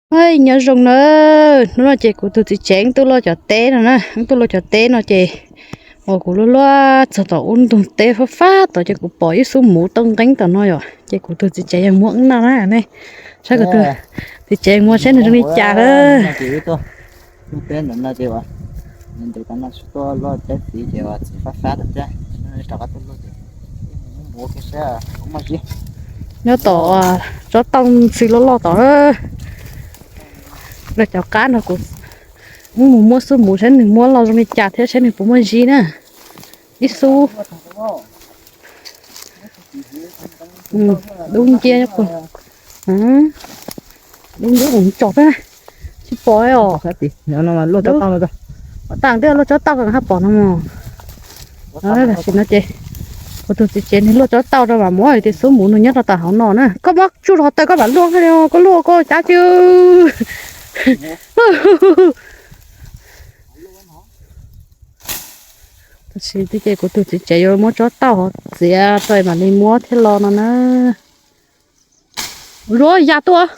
Oj, nyob zoo na, hnub no ces kuv tus txiv tsev tuaj luaj cov teb no na, tuaj luaj cov teb no ces uas kuv luaj luaj txog tom ub ntug teb fab fab tod ces kuv pom ib xub muv tau nqeeb tom no yom, ces kuv tus txiv tsev yog muab wb noj na ne. Saib kuv tus txiv tsev muab saib nws zoo li cas lawm. Nyob tom tsob tauj ntxhw loj loj tod, los cov qab no kuv mus muab xub muv saib nws muab los zoo li cas thiab saib nws puas muaj zib na. Ib xub dub nciab, dub nciab tso, tsis pom os. Tam twb luaj tsob tauj rau haj pom no mog. Tam sim no ces kuv tus txiv tsev nws luaj tsob tauj rau mam muab tias xub muv nws nyob rau tom hauv no na. Koj muab tsuj rau hauv taw koj mam luaj, koj luaj koj cab ci. Tam sim no ces kuv tus txiv tsev yuav muab tsob tauj hov txiav rau mam li muab thiab los no na. Ua ya tuaj.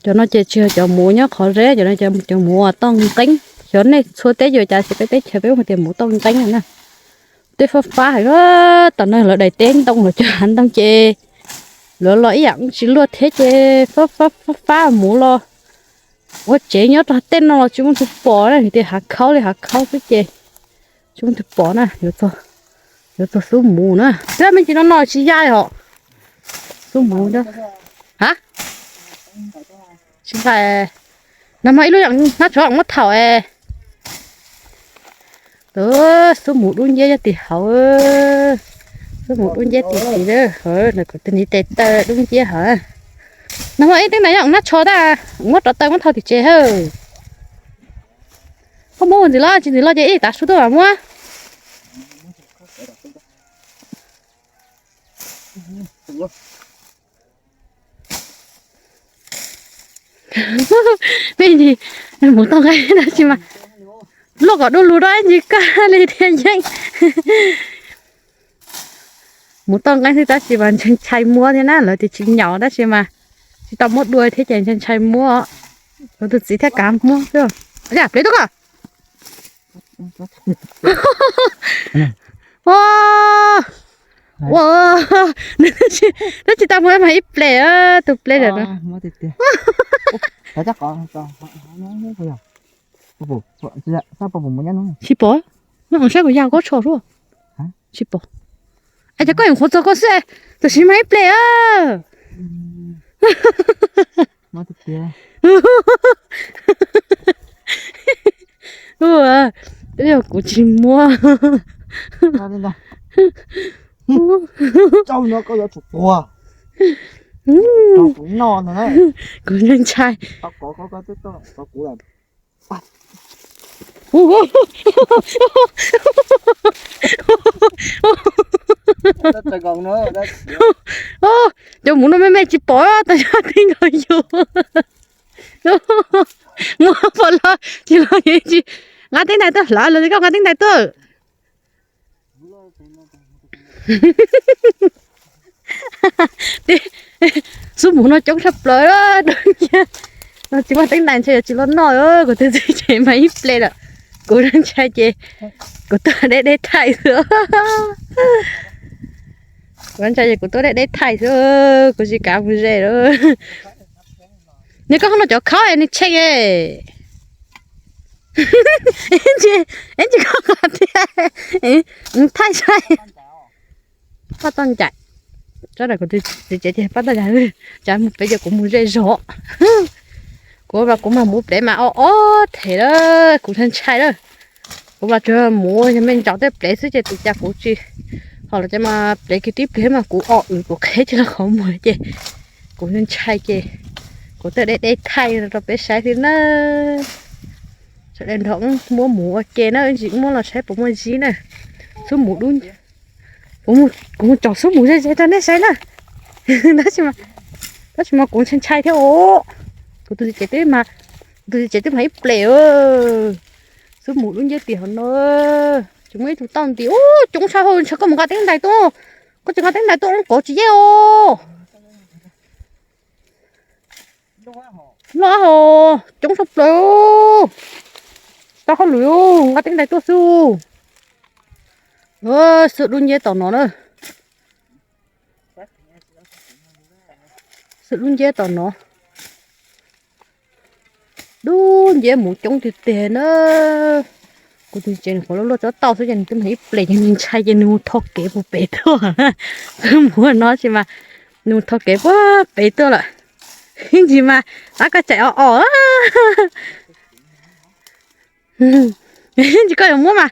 Cov no ces tsis yog cov muv nyob qhov zeb, cov no cov muv uas tau nqeeb. Xyov nej txhua teb yuav cas, peb teb chaws peb hu tias muv tau nqeeb na. Teb fab fab heev, tam no lawv daim teb ntoo los cov hav ntoo ces lawv los ib yam tsis luaj thiab ces fab fab fab muv los ua tsev nyob rau tej no los tsis muaj tus pom na, tias hav khaub li hav khaub xwb ces tsis muaj tus pom na. Yuav txog xub muv na, twb me ntsis no no tsis ya os. Xub muv, ha, tsis nqa. Nag hmo ib lub hnab tsho muab thaum es xub muv dub nciab yog tim hauv. Xub muv dub nciab tim tid, kuv tus niv tes taw dub nciab hov. Nag hmo ib teeb ntais nyob hnab tsho tab, muab rov taw muab thau tim tsev hawm. Koj muab ua ntxiv los tsis ntxiv los ces ib tav su tuaj mam muab. Me ntsis, muv tau nqeeb tab sis mas luaj kom du lug rau ib ntsis kag li thiaj yeej. Muv tau nqeeb xwb tab sis mas ntshai ntshai muab thiab na, lawv tias tsis nyaum tab sis mas tsis tau muab dua thiab ces ntshai ntshai muab. Kuv tus txiv thiaj kav muab xwb. Pliv tuaj koj. Ua, ua, nws twb tsis tau muab mas ib ple, tus ple lawm no. Tsis pom, saib kuv ya koj tsho suab. Tsis pom. Es cas koj yuav qhuav txog koj xwb, tam sim mas ib ple. Ua, yog kuv tsis muab. Kuv ntshai ntshai. Cov muv no me me tsis pom tas yog tib nkaus yus. Muab pom los tsis los tsis. Nqa teeb ntais tuaj hlawv los koj nqa teeb ntais tuaj. Xub muv no coob tshaj plaws, tsis muaj teeb ntais ntshe yuav tsis los noj. Kuv tus txiv tsev mas ib ple lawm. Kuv ntshai ces kuv tuaj deb deb thaij xwb. Kuv ntshai ces kuv tuaj deb deb thaij xwb, kuv tsis kav mus ze lawm. Nws koj no cov khaub nws tshe, ib ntsis koj qhov tiag, thaij saib. Paj toj ncaim, tsob ntawm kuv txiv tsev ces paj toj ncaim, cas mus pem ces kuv mus ze zog. Kuv mas kuv mas mus plev mas ob ob them lawm, kuv ntshai ntshai lawm. Kuv mas tsuas mus yog me ntsaum tej plev xwb ces tus cas kuv tsis, ho los ces mas plev kiag tib pliag mas kuv o wm kuv qheb tsis los qhov muag ces kuv ntshai ntshai ces kuv tuaj deb deb thaij rau peb saib xwb na. Sawv daws nrog wb muab mus ua ke na, wb ntsis muab los saib puas muaj zib na. Xub mus dub, kuv mus tsom xub mus ze ze rau nej saib na. Tab sis mas kuv ntshai ntshai thiab os. Kuv tus txiv tsev twb mas, kuv tus txiv tsev twb mas ib ple. Xub mus dub nciab tim hauv no. Tsis muaj ib tug tauj nti ub, coob tshaj hauj, ntshe koj mus nqa teeb ntais tuaj, koj tsis nqa teeb ntais tuaj ub kov tsis yeej os. Loj hos, coob tshaj plaws. Tau hauj lwm, nqa teeb ntais tuaj xwb. Xwb dub nceb tom no na. Xwb dub nceb tom no. Dub nceb mus coob tiag tiag na. Kuv tus tsev nws qhuav luaj luaj tsob tauj xwb ces nws twb mus ib pliag ces nws ntshai ces nws mus tho kev puag pem tuaj. Kuv mus no tsis mas nws mus tho kev puag pem tuaj lawm. Ib ntsis mas tab koj caim o o. Ib ntsis koj yuav muab mas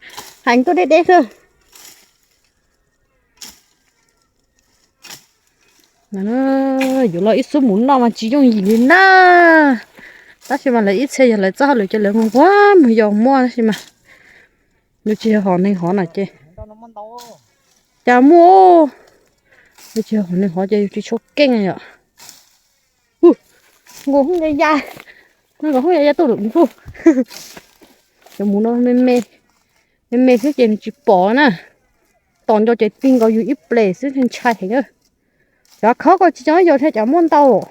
heev tuaj deb deb xwb. Yuav los ib xub mus noj mas tsis yooj yim li na. Tab sis mas lawv ib txhia yog lawv txoj hauj lwm ces lawv mus ua mus yos muaj tab sis mas yus tsis yog hom neeg hov no ces cas muaj. Yus tsis yog hom neeg hov ces yus tsis tshua keej yom. Nkaus hoob ya ya, nkaus hoob ya ya tuaj lawm npluj. Cov mus no me me, me me xwb ces nws tsis pom na. Tom nco ces tig nkaus yus ib pliag xwb ntshai heev. Cov khawb ko tsis cov yos thiab cov muaj ntau.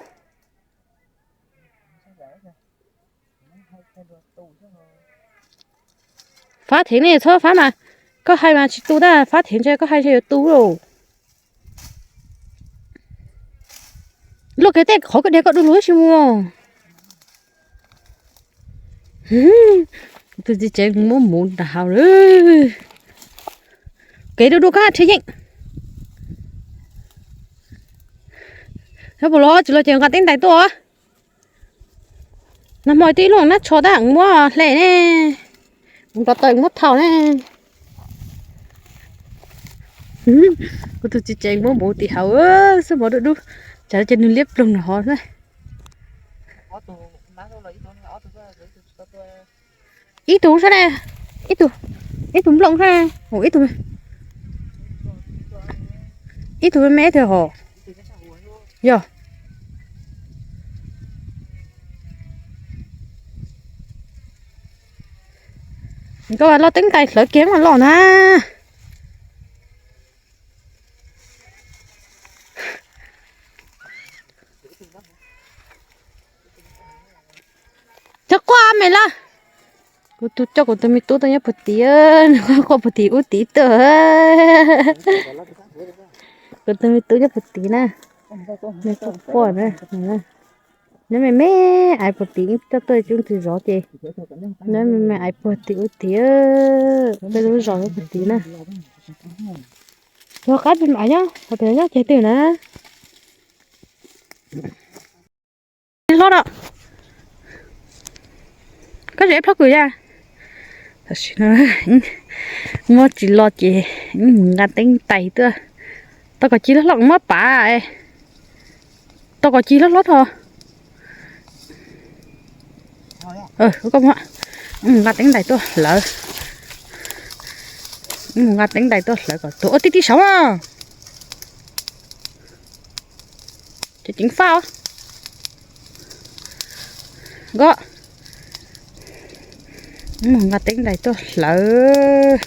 Fab thev ne, txhob fab mas, koj hais mas tsis tu tab, fab thev ntshe koj hais ntshe yuav tu lauj. Luaj kiag tej qhov koj dhia koj du lug tsis mus. Tus txiv tsev muab mus nram haus lawm. Kev du du koj rhia yeej. Nyob puas los tsis los ces nqa teeb ntais tuaj. Nag hmo twb ib lub nab tsho tab muab hle ne, mus nrov taws muab thau ne. Kuv tus txiv tsev muab mus tim hauv xwb mov dub dub, tsam ces nws liab ploog nram hov xwb. Ib tug sab ne, ib tug, ib tug nplooj sab ne, ib tug, ib tug me me thiab hos. Yog. Koj los teeb ntais hlawv kiag mas los na. Cov quaj me lawm. Kuv tus coj kuv tus me tub tuaj nyob puag tim, nws quaj puag tim ub tim tuaj. Kuv tus me tub nyob puag tim na, nws quaj quaj na. Nyob me me aiv puag tim, coj tuaj ib tug zov ces nyob me me aiv puag tim ub tim, peb lub zos nyob puag tim na. Tus qab pem nyob, qhov pem nyob ces twg na. Hlob los, koj zem plhob kws ya. Tam sim no muab tsis los ces mus nqa teeb ntais tuaj. Tau kom ci hlob hlob muab pav, tau kom ci hlob hlob tho. Koj muab, mus nqa teeb ntais tuaj hlawv. Mus nqa teeb ntais tuaj hlawv kom tuag ua tib tib saud. Ces ceev faj os. Nkauj, mus nqa teeb ntais tuaj hlawv.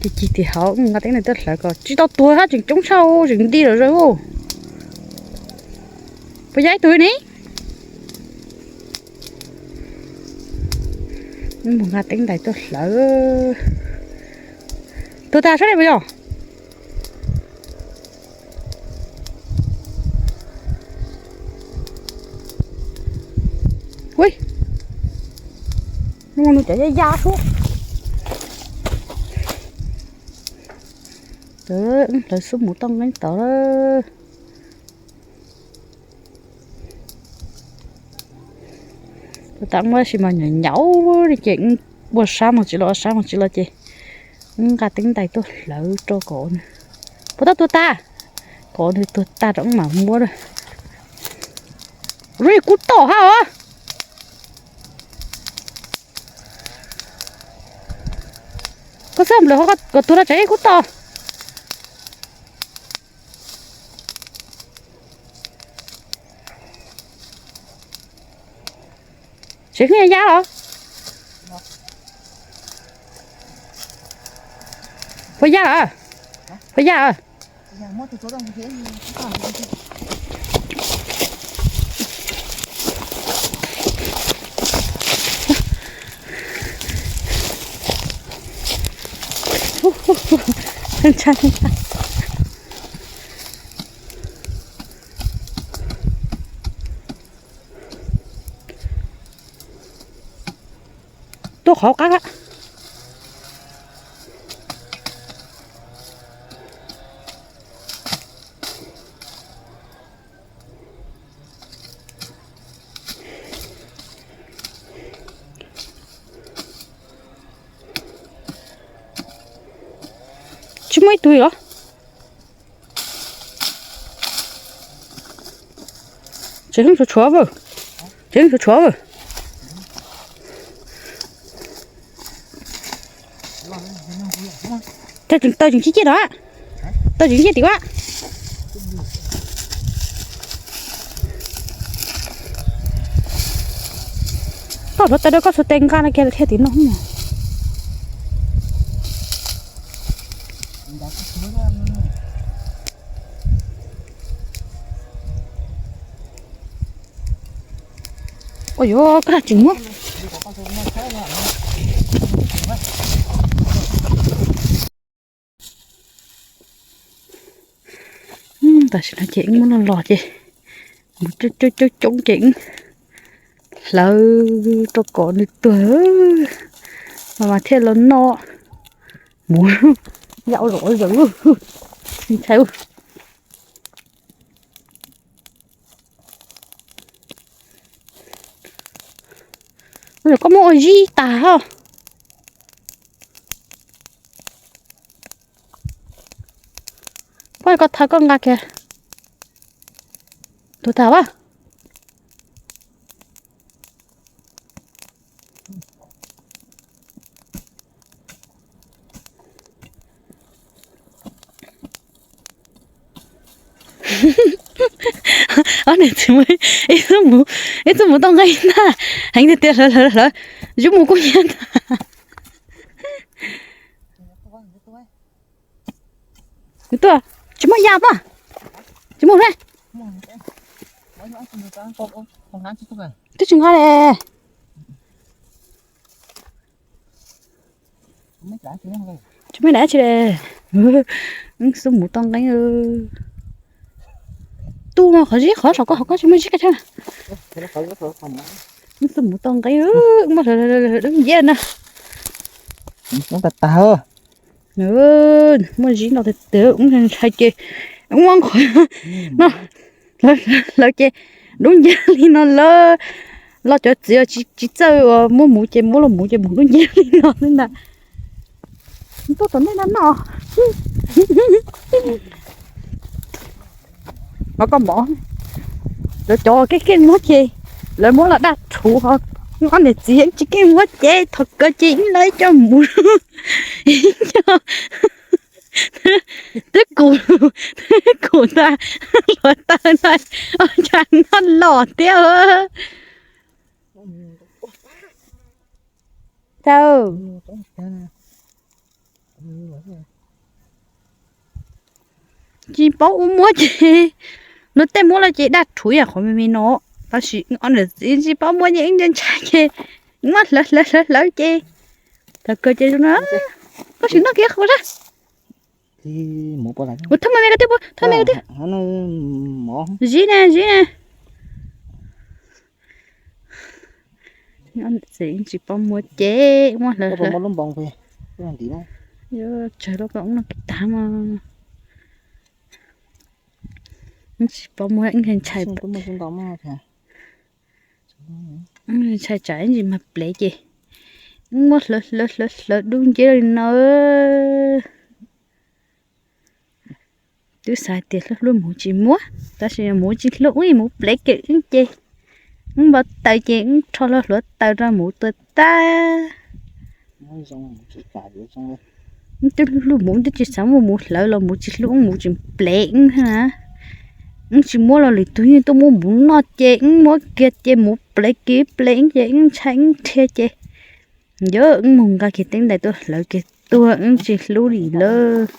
Ci ci tim hauv, mus nqa teeb ntais tuaj hlawv kom tsis tau tuag hab, tseem coob tshaj, tseem nti lawm zaws. Puas yog ib tug ne? Mus nqa teeb ntais tuaj hlawv. Tuag tag sab ne puas yog? Ui, nws cov ya ya sub. Hlawv xub mus toj nqeeb tod. Tab muab tab sis mas nyaum nyaum li ces ua sab mas tsis los, ua sab mas tsis los ces nqa teeb ntais tuaj hlawv rau kom nws puas tau tuag tag, kom nws tuag tag rau mam muab. Ui, kub tom hab os. Koj xav nplawm hov kom tuag no tsam ib kub tom. Tsev hnub ya los? Puas ya lawm? Puas ya lawm? Ntshai. Tuaj qhov qab. Tsis muaj ib tug li los? Tsev tshuav tshuav, tsev tshuav tshuav. Tseem taw tseem ciaj ciaj no, taw tseem ciaj tim ua. Koj hluav taws rau koj xuas tes nqa no kiag lawm thiaj tim no. Ua yuav koj tseem muab. Tam sim no ces wb muab los los ces mus coob coob coob ces wb hlawv rau kom nws tuag mas mas thiaj los noj. Mus yau zom zaws, ntshai. Ua, koj muab ua zib tas ho. Koj, koj thaw koj nqa kiag. Tuag tag a. Ob niam txiv muab ib tug muv, ib tug muv tau nqeeb ntag, heev tiag tiag, hlawv hlawv hlawv, yus mus kuj nyiam ntag. Tuaj, tsis muaj ya tuaj, tsis muaj ne. Twb tsis nqa le. Tsis muaj dab tsi le. Xub mus tau nqeeb. Tub no qhov zib qhov saum koj, qhov koj tsis muaj zib koj chab. Xub mus tau nqeeb, muab dub nciab na. Muaj zib no tiag tiag, ntshai ces muab qhov no hlawv ces dub nciab li no lawm. Los cov txiv tsis txawj uas muab muv ces muab los muv ces mus dub nciab li no xwb ntag. Tuaj tom ntej no no. Ho koj mov, lawv cov keej keej muab ces lawv muab los daj rhuv ho, ob niam txiv yeej tsis keej muab ces thov kawg ces ib leeg coj mus. Twb kum, twb kum ntag, hluav taws ntag, ua cas noj los thiab. Tau. Tsis paub ua muab ces, luag tej muab los ces daj rhuv yam qhov me me no, tab sis ob niam txiv tsis paub muab ces wb ntshai ntshai ces muab hlawv hlawv hlawv hlawv ces, thaum kawg ces no, koj sim noj kiag qhov sab. Ua thawj me me ko twb, thawj me ko twb. Zib ne, zib ne. Tsis paub muab ces muab hlawv hlawv. Tsawg lub ko no kiv tav mas. Tsis paub muab, ntshai, ntshai tsam ib ntsis mag plev ces muab hlawv hlawv hlawv hlawv dub nciab li no. Twb xav tias hlub hlub muv tsis muab, tab sis muv tsis hlub wb, muv plev kiag wb ces, wb npau taws ces wb rho hlo hluav taws rau muv tuag tag. Wb twb hlub hlub muv, wb twb tsis xav muab muv hlawv los muv tsis hlub wb, muv tsis plev wb na. Wb tsis muab los lwm tus yeej tuaj muab muv noj ces wb muab kiag ces muv plev kiag plev wb ces wb ntshai wb dhia ces, yog wb mus nqa kiag teeb ntais tuaj hlawv kiag tuag, wb tsis hlub li lawm.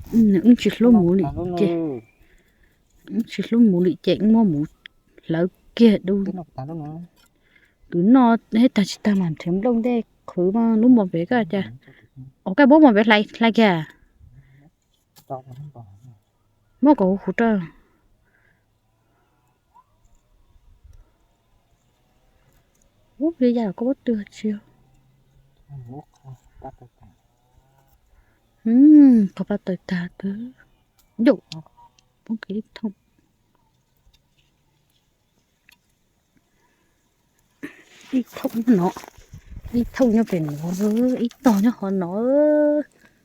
Wb tsis hlub muv li ces, wb tsis hlub muv li ces wb muab muv hlawv kiag dub. Kuv noj ib tag tsis tag mas nrhiav nplooj ntej qhwv mas lub mos npev koj cas. Ua koj muab mos npev hlais kiag. Muab kom huv huv rau. Ub, li yam koj muab tw tsis. Qhov paj tawg tag twb. Yus, poob kiag ib thooj. Ib thooj nyob no, ib thooj nyob pem no, ib tog nyob qhov no.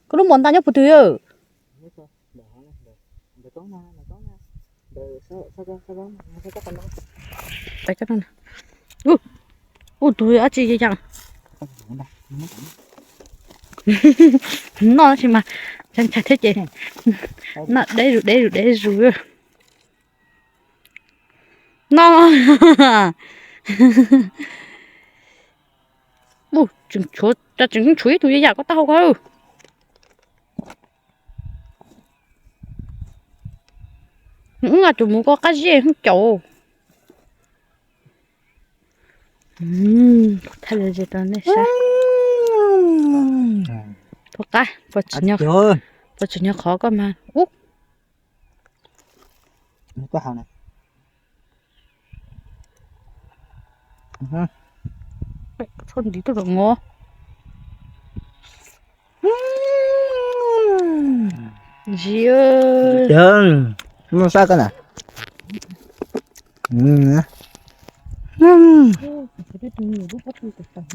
Koj lub mos ntaj nyob puag twg? Ub, tus dab tsi ya. Noj tsis mas, ntshai thiab ces. Noj deb zus deb zus deb zus. No, tseem tshuav ib tug ya yam koj taub hau ko. Wb tus mus koj qab zib caum. Thaij li rau nej saib. Puas qab, puas tsim nyog qhov koj mas ub. Txhob ntiv tuaj rau ngov. Ntsis, muaj sab koj na.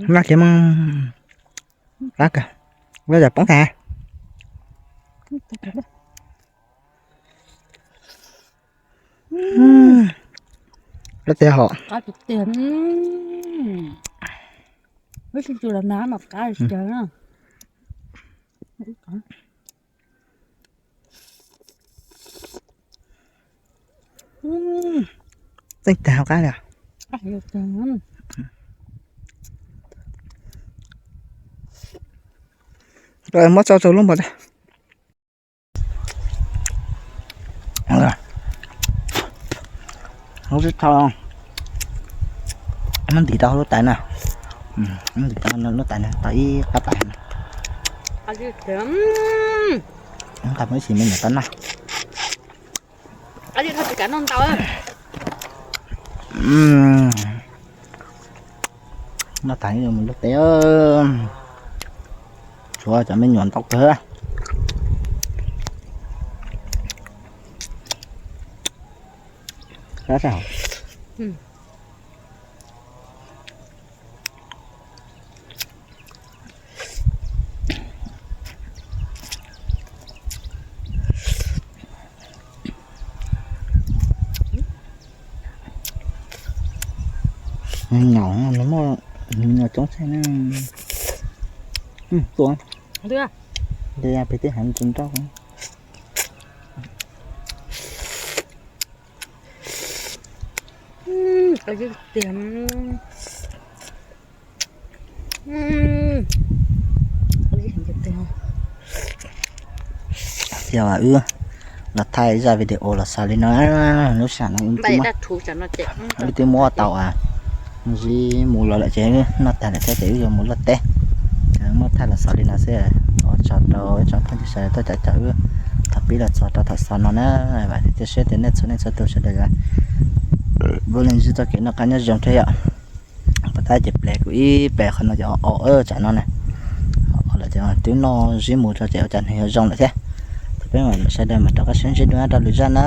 Noj kiag mas, qab kawg, lawv yog poob tag. Lawv tias hom. Tseeb tag hauv qab li. Muab tso rau lub npau. Lub tib tho, muab ntim rau lub tais na. Muab ntim rau lub tais na, tau ib qab pais na. Tau muaj ib sim me nyuam tau noj. Noj tas yuav mus luaj teb. Tshuav cov me nyuam ntau kawg. Nyob no muaj me nyuam coob tshaj na. Tua, peb twb heev tsis nrauj. Yog wb los thaij zaj video los xaus li no, lub sij hawm no wb twb muab tau, ntsib mus los lawm ces noj tag lawm thiab ces wb yuav mus luaj teb. Muab thaij los xaus li no xwb, ua tsaug rau ib tsoom phooj ywg sawv daws tuaj caum wb thaum pib los txog rau thaum xaus no na. Vam thiab cia siab tias nej txhua leej txhua tus sawv daws yuav muaj leej ntsib txoj kev noj qab nyob zoo thiab yom. Pas tab ces ple kuv ib ple qhov no ces o o tsam no na. O lawm ces twb noj ntsib mus rau ces ua cas nws yuav zoo lawm thiab. Thaum peb mam sawv daws mam rov qab sib ntsib dua rau lwm zaj na.